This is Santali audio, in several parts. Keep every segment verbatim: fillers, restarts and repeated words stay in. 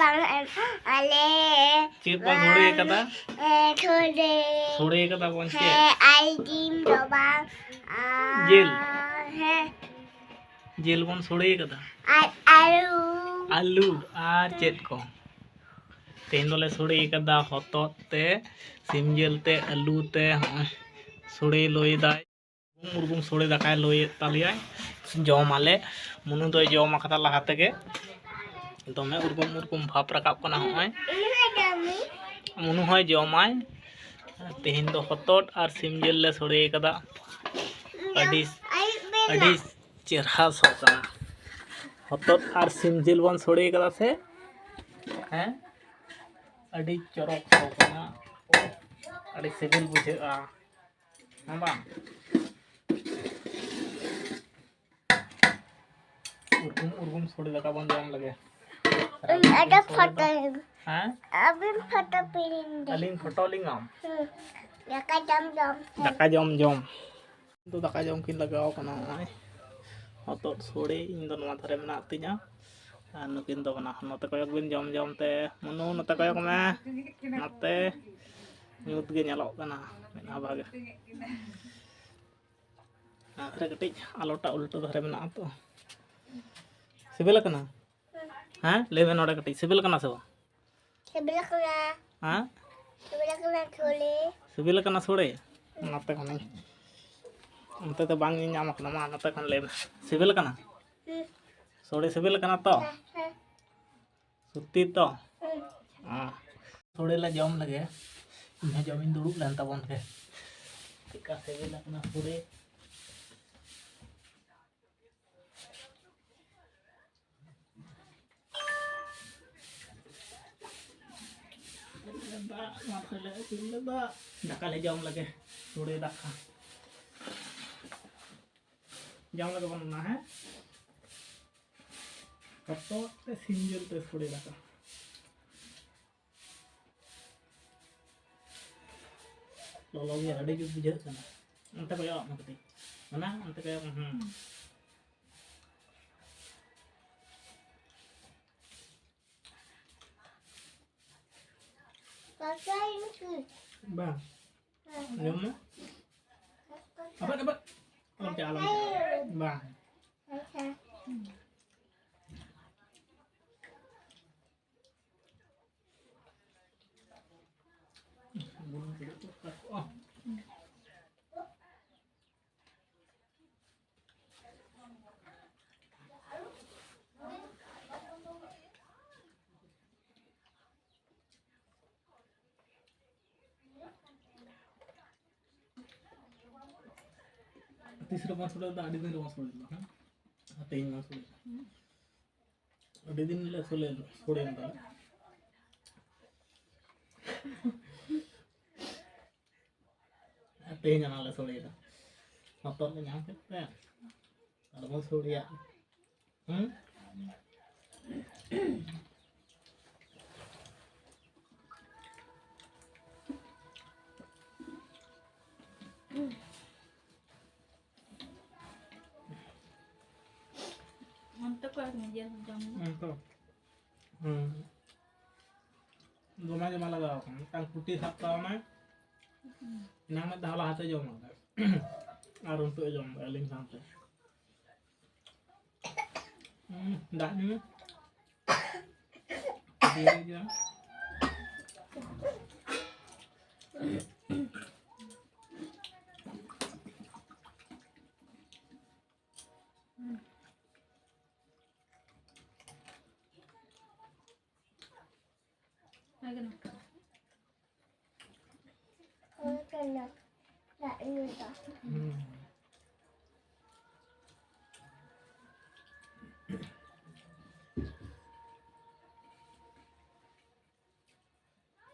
ᱵᱟᱝ, ᱮᱢ, ᱟᱞᱮ ᱪᱮᱫ ᱵᱚᱱ ᱥᱳᱲᱮ ᱠᱟᱫᱟ? ᱮ, ᱥᱳᱲᱮ᱾ ᱥᱳᱲᱮ ᱠᱟᱫᱟ ᱵᱚᱱ ᱪᱮᱫ? ᱦᱮᱸ, ᱟᱨ ᱡᱤᱞ ᱫᱚ ᱵᱟᱝ, ᱟᱨ ᱡᱤᱞ? ᱦᱮᱸ᱾ ᱡᱤᱞ ᱵᱚᱱ ᱥᱳᱲᱮ ᱠᱟᱫᱟ᱾ ᱟᱨ ᱟᱹᱞᱩ᱾ ᱟᱹᱞᱩ ᱟᱨ ᱪᱮᱫ ᱠᱚ? ᱛᱮᱦᱮᱧ ᱫᱚᱞᱮ ᱥᱳᱲᱮ ᱠᱟᱫᱟ ᱦᱚᱛᱚᱫ ᱛᱮ, ᱥᱤᱢ ᱡᱤᱞ ᱛᱮ, ᱟᱹᱞᱩ ᱛᱮ, ᱦᱚᱸᱜᱼᱚᱭ ᱥᱳᱲᱮ ᱞᱚᱭᱫᱟᱭ᱾ ᱩᱨᱜᱩᱢ ᱩᱨᱜᱩᱢ ᱥᱳᱲᱮ ᱫᱟᱠᱟᱭ ᱞᱚᱭᱮᱫ ᱛᱟᱞᱮᱭᱟᱭ᱾ ᱡᱚᱢᱟᱞᱮ᱾ ᱢᱩᱱᱩ ᱫᱚᱭ ᱡᱚᱢ ᱟᱠᱟᱫᱟ ᱞᱟᱦᱟ ᱛᱮᱜᱮ᱾ ᱫᱚᱢᱮ ᱩᱨᱜᱩᱢ ᱩᱨᱜᱩᱢ ᱵᱷᱟᱯ ᱨᱟᱠᱟᱵ ᱠᱟᱱᱟ ᱦᱚᱸᱜᱼᱚᱭ᱾ ᱢᱩᱱᱩ ᱦᱚᱸᱭ ᱡᱚᱢᱟᱭ᱾ ᱛᱮᱦᱮᱧ ᱫᱚ ᱦᱚᱛᱚᱫ ᱟᱨ ᱥᱤᱢ ᱡᱤᱞ ᱞᱮ ᱥᱳᱲᱮ ᱠᱟᱫᱟ᱾ ᱟᱹᱰᱤ, ᱟᱹᱰᱤ ᱪᱮᱨᱦᱟ ᱥᱚ ᱠᱟᱱᱟ᱾ ᱦᱚᱛᱚᱫ ᱟᱨ ᱥᱤᱢ ᱡᱤᱞ ᱵᱚᱱ ᱥᱳᱲᱮ ᱠᱟᱫᱟ ᱥᱮ? ᱦᱮᱸ? ᱟᱹᱰᱤ ᱪᱚᱨᱚᱠ ᱥᱚ ᱠᱟᱱᱟ᱾ ᱟᱹᱰᱤ ᱥᱤᱵᱤᱞ ᱵᱩᱡᱷᱟᱹᱜᱼᱟ᱾ ᱦᱮᱸ ᱵᱟᱝ? ᱩᱨᱜᱩᱢ ᱩᱨᱜᱩᱢ ᱥᱳᱲᱮ ᱫᱟᱠᱟ ᱵᱚᱱ ᱡᱚᱢ ᱞᱮᱜᱮ᱾ ᱤᱧ ᱟᱹᱰᱤ ᱥᱳᱲᱮ ᱫᱚ ᱯᱷᱳᱴᱳ᱾ ᱦᱮᱸ? ᱟᱹᱵᱤᱱ ᱯᱷᱳᱴᱳ ᱯᱨᱤᱱᱴ ᱫᱮ᱾ ᱟᱹᱞᱤᱧ ᱯᱷᱳᱴᱳ ᱞᱤᱧ ᱟᱢ᱾ ᱦᱩᱸ᱾ ᱫᱟᱠᱟ ᱡᱚᱢ ᱡᱚᱢ᱾ ᱫᱟᱠᱟ ᱡᱚᱢ ᱡᱚᱢ᱾ ᱫᱚ ᱫᱟᱠᱟ ᱡᱚᱢ ᱠᱤᱱ ᱞᱟᱜᱟᱣ ᱠᱟᱱᱟ ᱱᱚᱜᱼᱚᱭ᱾ ᱦᱚᱛᱚᱫ ᱥᱳᱲᱮ, ᱤᱧ ᱫᱚ ᱱᱚᱣᱟ ᱫᱷᱟᱨᱮ ᱢᱮᱱᱟᱜ ᱛᱤᱧᱟ᱾ ᱟᱨ ᱱᱩᱠᱤᱱ ᱫᱚ ᱵᱟᱱᱟ ᱦᱚᱲ ᱱᱚᱛᱮ ᱠᱚᱭᱚᱜ ᱵᱤᱱ ᱡᱚᱢ ᱡᱚᱢ ᱛᱮ᱾ ᱢᱩᱱᱩ, ᱱᱚᱛᱮ ᱠᱚᱭᱚᱜ ᱢᱮ᱾ ᱱᱚᱛᱮ ᱧᱩᱛ ᱜᱮ ᱧᱮᱞᱚᱜ ᱠᱟᱱᱟ ᱢᱮᱫᱦᱟ ᱵᱷᱟᱜᱮ᱾ ᱟᱨ ᱠᱟᱹᱴᱤᱡ ᱟᱞᱚᱴᱟ ᱩᱞᱴᱟᱹ ᱫᱷᱟᱨᱮ ᱢᱮᱱᱟᱜᱼᱟ ᱛᱚ᱾ ᱥᱤᱵᱤᱞ ᱠᱟᱱᱟ? ᱦᱮᱸ, ᱞᱟᱹᱭ ᱢᱮ ᱱᱚᱰᱮ ᱠᱟᱹᱴᱤᱡ, ᱥᱤᱵᱤᱞ ᱠᱟᱱᱟ ᱥᱮ ᱵᱟᱝ? ᱥᱤᱵᱤᱞ ᱠᱟᱱᱟ᱾ ᱦᱮᱸ? ᱥᱤᱵᱤᱞ ᱠᱟᱱᱟ ᱥᱳᱲᱮ᱾ ᱥᱤᱵᱤᱞ ᱠᱟᱱᱟ ᱥᱳᱲᱮ? ᱱᱚᱛᱮ ᱠᱷᱚᱱᱤᱧ, ᱚᱱᱛᱮ ᱫᱚ ᱵᱟᱝ ᱧᱮᱧᱟᱢ ᱠᱟᱱᱟ, ᱢᱟ ᱱᱚᱛᱮ ᱠᱷᱚᱱ ᱞᱟᱹᱭ ᱢᱮ᱾ ᱥᱤᱵᱤᱞ ᱠᱟᱱᱟ? ᱦᱩᱸ᱾ ᱥᱳᱲᱮ ᱥᱤᱵᱤᱞ ᱠᱟᱱᱟ ᱛᱚ? ᱦᱮᱸ, ᱦᱮᱸ᱾ ᱥᱚᱛᱛᱤ ᱛᱚ? ᱦᱩᱸ᱾ ᱦᱮᱸ᱾ ᱥᱳᱲᱮ ᱞᱮ ᱡᱚᱢ ᱞᱮᱜᱮ᱾ ᱤᱧ ᱦᱚᱸ ᱡᱚᱢᱤᱧ ᱫᱩᱲᱩᱵ ᱞᱮᱱ ᱛᱟᱵᱚᱱ ᱜᱮ᱾ ᱪᱮᱫᱠᱟ ᱥᱤᱵᱤᱞ ᱠᱟᱱᱟ ᱥᱳᱲᱮ᱾ ᱫᱟᱜ, ᱢᱟᱥᱮ ᱞᱮ ᱤᱥᱤᱱ ᱞᱮᱫᱟ᱾ ᱫᱟᱠᱟ ᱞᱮ ᱡᱚᱢ ᱞᱮᱜᱮ, ᱥᱳᱲᱮ ᱫᱟᱠᱟ᱾ ᱡᱚᱢ ᱞᱮᱜᱮ ᱵᱚᱱ ᱚᱱᱟ, ᱦᱮᱸ? ᱦᱚᱛᱚᱫ ᱛᱮ ᱥᱤᱢ ᱡᱤᱞ ᱛᱮ ᱥᱳᱲᱮ ᱫᱟᱠᱟ᱾ ᱞᱚᱞᱚ ᱜᱮ ᱟᱹᱰᱤ ᱡᱩᱛ ᱵᱩᱡᱷᱟᱹᱜ ᱠᱟᱱᱟ᱾ ᱚᱱᱛᱮ ᱠᱚᱭᱚᱜ ᱢᱮ ᱠᱟᱹᱴᱤᱡ᱾ ᱚᱱᱟ ᱚᱱᱛᱮ ᱠᱚᱭᱚᱜ ᱢᱮ, ᱦᱩᱸ᱾ ᱵᱟᱝ᱾ ᱡᱚᱢ ᱢᱮ᱾ ᱟᱵᱟᱫ, ᱟᱵᱟᱫ᱾ ᱟᱞᱚᱢ ᱪᱟᱜᱼᱟ, ᱟᱞᱚᱢ ᱪᱟᱜᱼᱟ᱾ ᱵᱟᱝ᱾ ᱵᱩᱞᱩᱝ ᱠᱟᱹᱴᱤᱡ ᱫᱚᱨᱠᱟᱨ ᱠᱚᱜᱼᱟ᱾ ᱛᱤᱥ ᱨᱮ ᱵᱟᱝ ᱥᱚᱲᱮ ᱞᱮᱫᱟ, ᱟᱹᱰᱤ ᱫᱤᱱ ᱨᱮ ᱵᱟᱝ ᱥᱚᱲᱮ ᱞᱮᱫᱟ, ᱦᱮᱸ? ᱟᱨ ᱛᱮᱦᱮᱧ ᱵᱟᱝ ᱥᱚᱲᱮ ᱞᱮᱫᱟ᱾ ᱟᱹᱰᱤ ᱫᱤᱱ ᱞᱮ ᱥᱚᱲᱮ, ᱥᱚᱲᱮ ᱞᱮᱫᱟ᱾ ᱟᱨ ᱛᱮᱦᱮᱧ ᱚᱱᱟ ᱞᱮ ᱥᱚᱲᱮᱭᱮᱫᱟ᱾ ᱦᱚᱛᱚᱫ ᱞᱮ ᱧᱟᱢ ᱠᱮᱫ ᱛᱮ ᱟᱫᱚ ᱵᱚᱱ ᱥᱚᱲᱮᱭᱟ᱾ ᱦᱩᱸ? ᱚᱱᱛᱮ ᱠᱚ ᱟᱨ ᱱᱤᱡᱮᱨ ᱡᱚᱢ ᱫᱚ᱾ ᱚᱱᱛᱮ᱾ ᱦᱩᱸ᱾ ᱫᱚᱢᱮ ᱡᱚᱢᱟ ᱞᱟᱜᱟᱣ ᱟᱠᱟᱱᱟ᱾ ᱢᱤᱫᱴᱟᱝ ᱯᱩᱴᱤ ᱥᱟᱵ ᱠᱟᱣᱱᱟᱭ᱾ ᱮᱱᱟᱝ ᱢᱤᱫ ᱫᱷᱟᱣ ᱞᱟᱦᱟᱛᱮ ᱡᱚᱢ ᱟᱠᱟᱫᱟᱭ᱾ ᱟᱨ ᱱᱤᱛᱚᱜ ᱮ ᱡᱚᱢ ᱮᱫᱟ ᱟᱹᱞᱤᱧ ᱥᱟᱶᱛᱮ᱾ ᱦᱩᱸ, ᱫᱟᱜ ᱧᱩ ᱢᱮ᱾ ᱫᱷᱤᱨᱮ ᱜᱮ᱾ ᱦᱩᱭ ᱠᱟᱱᱟ᱾ ᱫᱟᱜ ᱧᱩ ᱫᱚ᱾ ᱦᱩᱸ᱾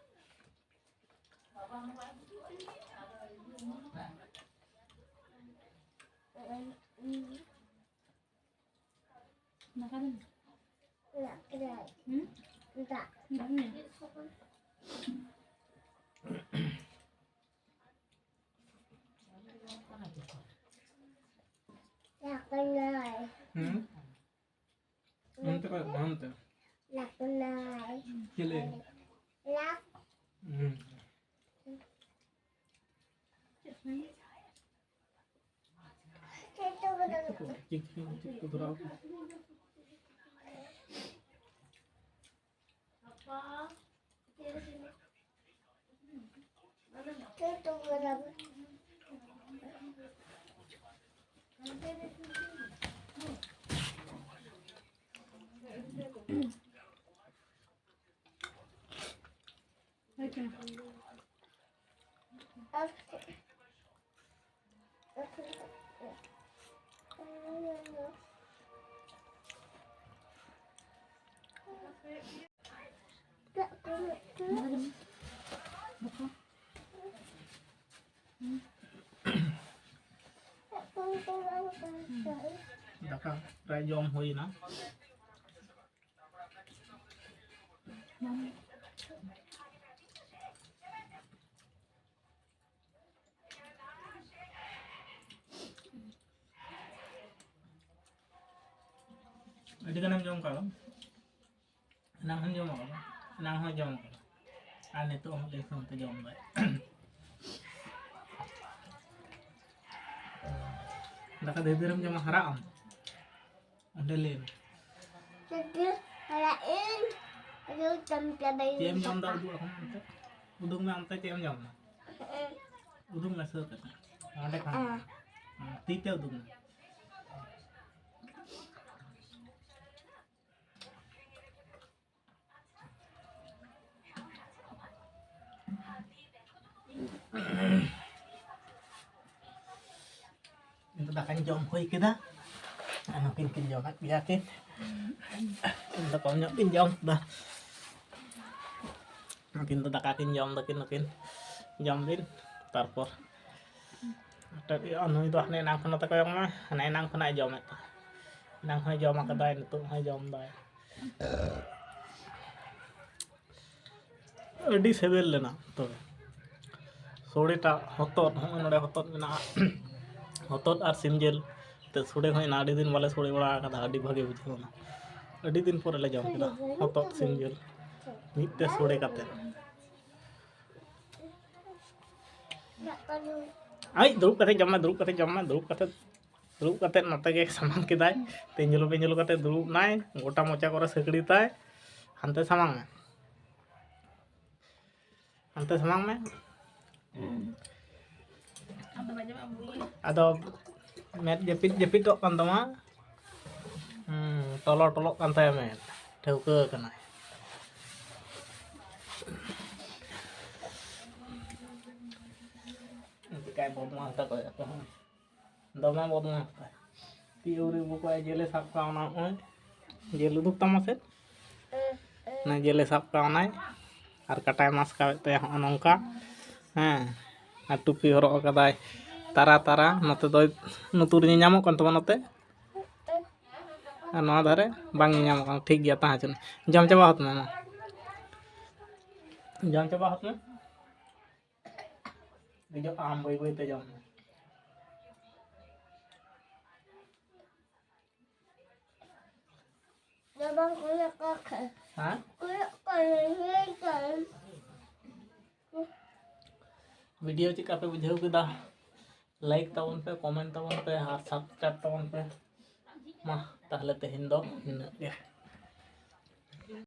ᱫᱟᱠᱟ ᱫᱚ? ᱫᱟᱜ ᱠᱮᱫᱟᱭ᱾ ᱦᱩᱸ? ᱫᱟᱜ᱾ ᱫᱟᱜ ᱧᱩ᱾ ᱫᱟᱜ ᱠᱮᱫᱟᱭ᱾ ᱦᱩᱸ? ᱚᱱᱛᱮ ᱠᱷᱚᱡ ᱵᱟᱝ ᱛᱮ᱾ ᱫᱟᱜ ᱠᱮᱫᱟᱭ᱾ ᱪᱤᱞᱤ? ᱫᱟᱜ᱾ ᱪᱮᱫ ᱠᱚ ᱫᱷᱚᱨᱟᱣ ᱠᱟᱱᱟ? ᱫᱟᱠᱟ ᱯᱨᱟᱭ ᱡᱚᱢ ᱦᱩᱭᱱᱟ᱾ ᱟᱹᱰᱤ ᱜᱟᱱᱮᱢ ᱡᱚᱢ ᱠᱟᱜᱼᱟ ᱵᱟᱝ? ᱮᱱᱟᱝ ᱦᱚᱸᱧ ᱡᱚᱢ ᱠᱟᱫᱟ, ᱮᱱᱟᱝ ᱦᱚᱸᱭ ᱡᱚᱢ ᱠᱟᱫᱟ, ᱟᱨ ᱱᱤᱛᱚᱜ ᱦᱚᱸ ᱞᱟᱹᱭ ᱥᱟᱶᱛᱮ ᱡᱚᱢ ᱫᱟᱭ᱾ ᱫᱟᱠᱟ ᱫᱷᱤᱨᱮ ᱫᱷᱤᱨᱮᱢ ᱡᱚᱢᱟ, ᱦᱟᱨᱟᱜ ᱟᱢ᱾ ᱚᱸᱰᱮ ᱞᱟᱹᱭ ᱢᱮ᱾ ᱫᱟᱫᱟ, ᱦᱟᱨᱟᱜ ᱤᱧ, ᱟᱫᱚ ᱡᱚᱢ ᱪᱟᱵᱟᱭᱟᱹᱧ᱾ ᱪᱮᱫ ᱮᱢ ᱡᱚᱢ ᱫᱟ? ᱩᱫᱩᱜ ᱟᱠᱚ ᱢᱮ ᱚᱱᱛᱮ᱾ ᱩᱫᱩᱜ ᱢᱮ ᱚᱱᱛᱮ ᱪᱮᱫ ᱮᱢ ᱡᱚᱢ ᱫᱟ᱾ ᱦᱮᱸ᱾ ᱩᱫᱩᱜ ᱢᱮ ᱥᱩᱨ ᱠᱟᱛᱮ᱾ ᱚᱸᱰᱮ ᱠᱷᱚᱱ᱾ ᱦᱮᱸ᱾ ᱦᱮᱸ, ᱛᱤ ᱛᱮ ᱩᱫᱩᱜ ᱢᱮ᱾ ᱤᱧ ᱫᱚ ᱫᱟᱠᱟᱧ ᱡᱚᱢ ᱦᱩᱭ ᱠᱮᱫᱟ, ᱟᱨ ᱱᱩᱠᱤᱱ ᱠᱤᱱ ᱡᱚᱢᱮᱫ ᱜᱮᱭᱟ ᱠᱤᱱ᱾ ᱤᱧ ᱫᱚ ᱠᱚᱢ ᱧᱚᱜ ᱜᱤᱧ ᱡᱚᱢ ᱠᱮᱫᱟ᱾ ᱱᱩᱠᱤᱱ ᱫᱚ ᱫᱟᱠᱟ ᱠᱤᱱ ᱡᱚᱢ ᱫᱟᱠᱤᱱ, ᱱᱩᱠᱤᱱ ᱡᱚᱢ ᱵᱤᱱ, ᱛᱟᱨᱯᱚᱨ ᱱᱩᱭ ᱫᱚ ᱦᱟᱱᱮ ᱮᱱᱟᱝ ᱠᱷᱚᱱᱟᱜ ᱛᱟᱠᱚ ᱡᱚᱢ ᱢᱟ, ᱦᱟᱱᱮ ᱮᱱᱟᱝ ᱠᱷᱚᱱᱟᱜ ᱮ ᱡᱚᱢᱮᱫ ᱛᱟᱦᱮᱸ᱾ ᱮᱱᱟᱝ ᱦᱚᱸᱭ ᱡᱚᱢ ᱟᱠᱟᱫᱟᱭ, ᱱᱤᱛᱚᱜ ᱦᱚᱸᱭ ᱡᱚᱢ ᱫᱟᱭ᱾ ᱟᱹᱰᱤ ᱥᱤᱵᱤᱞ ᱞᱮᱱᱟ ᱛᱚᱵᱮ᱾ ᱥᱳᱲᱮᱴᱟᱜ ᱦᱚᱛᱚᱫ, ᱦᱚᱸᱜᱼᱚᱭ ᱱᱚᱰᱮ ᱦᱚᱛᱚᱫ ᱢᱮᱱᱟᱜᱼᱟ᱾ ᱦᱚᱛᱚᱫ ᱟᱨ ᱥᱤᱢ ᱡᱤᱞ᱾ ᱛᱮ ᱥᱳᱲᱮ ᱦᱚᱸ ᱮᱱᱟ ᱟᱹᱰᱤ ᱫᱤᱱ ᱵᱟᱞᱮ ᱥᱳᱲᱮ ᱵᱟᱲᱟ ᱟᱠᱟᱫᱟ, ᱟᱹᱰᱤ ᱵᱷᱟᱜᱮ ᱵᱩᱡᱷᱟᱹᱣ ᱮᱱᱟ᱾ ᱟᱹᱰᱤ ᱫᱤᱱ ᱯᱚᱨᱮ ᱞᱮ ᱡᱚᱢ ᱠᱮᱫᱟ ᱦᱚᱛᱚᱫ ᱥᱤᱢ ᱡᱤᱞ ᱢᱤᱫ ᱛᱮ ᱥᱳᱲᱮ ᱠᱟᱛᱮ᱾ ᱟᱭ, ᱫᱩᱲᱩᱵ ᱠᱟᱛᱮ ᱡᱚᱢ ᱢᱮ, ᱫᱩᱲᱩᱵ ᱠᱟᱛᱮ ᱡᱚᱢ ᱢᱮ, ᱫᱩᱲᱩᱵ ᱠᱟᱛᱮ᱾ ᱫᱩᱲᱩᱵ ᱠᱟᱛᱮᱫ ᱱᱚᱛᱮ ᱜᱮ ᱥᱟᱢᱟᱝ ᱠᱮᱫᱟᱭ᱾ ᱛᱮᱧᱡᱚᱞᱚ ᱯᱮᱧᱡᱚᱞᱚ ᱠᱟᱛᱮᱫ ᱫᱩᱲᱩᱵ ᱱᱟᱭ, ᱜᱚᱴᱟ ᱢᱚᱪᱟ ᱠᱚᱨᱮ ᱥᱟᱹᱠᱲᱤ ᱛᱟᱭ᱾ ᱦᱟᱱᱛᱮ ᱥᱟᱢᱟᱝ ᱢᱮ, ᱦᱟᱱᱛᱮ ᱥᱟᱢᱟᱝ ᱢᱮ᱾ ᱟᱫᱚ ᱢᱮᱫ ᱡᱟᱹᱯᱤᱫ ᱡᱟᱹᱯᱤᱫᱚᱜ ᱠᱟᱱ ᱛᱟᱢᱟ᱾ ᱦᱩᱸ, ᱴᱚᱞᱚ ᱴᱚᱞᱚᱜ ᱠᱟᱱ ᱛᱟᱭᱟ ᱢᱮᱫ, ᱴᱷᱟᱹᱣᱠᱟᱹ ᱠᱟᱱᱟᱭ᱾ ᱪᱤᱠᱟᱭ ᱵᱚᱫᱢᱟᱥ ᱫᱟ ᱠᱚᱭᱚᱜ ᱠᱚ ᱦᱚᱸ᱾ ᱫᱚᱢᱮ ᱵᱚᱫᱢᱟᱥ ᱛᱟᱭ᱾ ᱛᱤ ᱟᱹᱣᱨᱤ ᱵᱚᱠᱚᱭ ᱡᱮᱞᱮ ᱥᱟᱵ ᱠᱟᱣᱱᱟ ᱱᱚᱜᱼᱚᱭ᱾ ᱡᱮᱞ ᱩᱫᱩᱜ ᱛᱟᱢᱟ ᱥᱮ? ᱚᱱᱟ ᱡᱮᱞᱮ ᱥᱟᱵ ᱠᱟᱣᱱᱟᱭ᱾ ᱟᱨ ᱠᱟᱴᱟᱭ ᱢᱟᱥᱠᱟᱣᱮᱫ ᱛᱟᱭᱟ ᱦᱚᱸᱜᱼᱚ ᱱᱚᱝᱠᱟ᱾ ᱦᱮᱸ᱾ ᱟᱨ ᱴᱩᱯᱤ ᱦᱚᱨᱚᱜ ᱟᱠᱟᱫᱟᱭ᱾ ᱛᱟᱨᱟ ᱛᱟᱨᱟ ᱱᱚᱛᱮ ᱫᱚᱭ ᱱᱩᱛᱩᱨ ᱧᱮᱧᱟᱢᱚᱜ ᱠᱟᱱ ᱛᱟᱢᱟ ᱱᱚᱛᱮ᱾ ᱟᱨ ᱱᱚᱣᱟ ᱫᱷᱟᱨᱮ ᱵᱟᱝ ᱧᱮᱧᱟᱢᱚᱜ ᱠᱟᱱᱟ᱾ ᱴᱷᱤᱠ ᱜᱮᱭᱟ, ᱛᱟᱦᱮᱸ ᱦᱚᱪᱚᱱᱤᱡ᱾ ᱡᱚᱢ ᱪᱟᱵᱟ ᱦᱚᱫ ᱢᱮ ᱢᱟ᱾ ᱡᱚᱢ ᱪᱟᱵᱟ ᱦᱚᱫ ᱢᱮ᱾ ᱫᱮᱡᱚᱜ ᱟᱢ, ᱵᱟᱹᱭ ᱵᱟᱹᱭ ᱛᱮ ᱡᱚᱢ ᱢᱮ᱾ ᱦᱮᱸ? ᱵᱷᱤᱰᱤᱭᱳ ᱪᱮᱫ ᱞᱮᱠᱟ ᱯᱮ ᱵᱩᱡᱷᱟᱹᱣ ᱠᱮᱫᱟ? ᱞᱟᱭᱤᱠ ᱛᱟᱵᱚᱱ ᱯᱮ, ᱠᱚᱢᱮᱱᱴ ᱛᱟᱵᱚᱱ ᱯᱮ ᱟᱨ ᱥᱟᱵᱥᱠᱨᱟᱭᱤᱵ ᱛᱟᱵᱚᱱ ᱯᱮ᱾ ᱢᱟ ᱛᱟᱦᱚᱞᱮ ᱛᱮᱦᱮᱧ ᱫᱚ ᱱᱤᱱᱟᱹᱜ ᱜᱮ᱾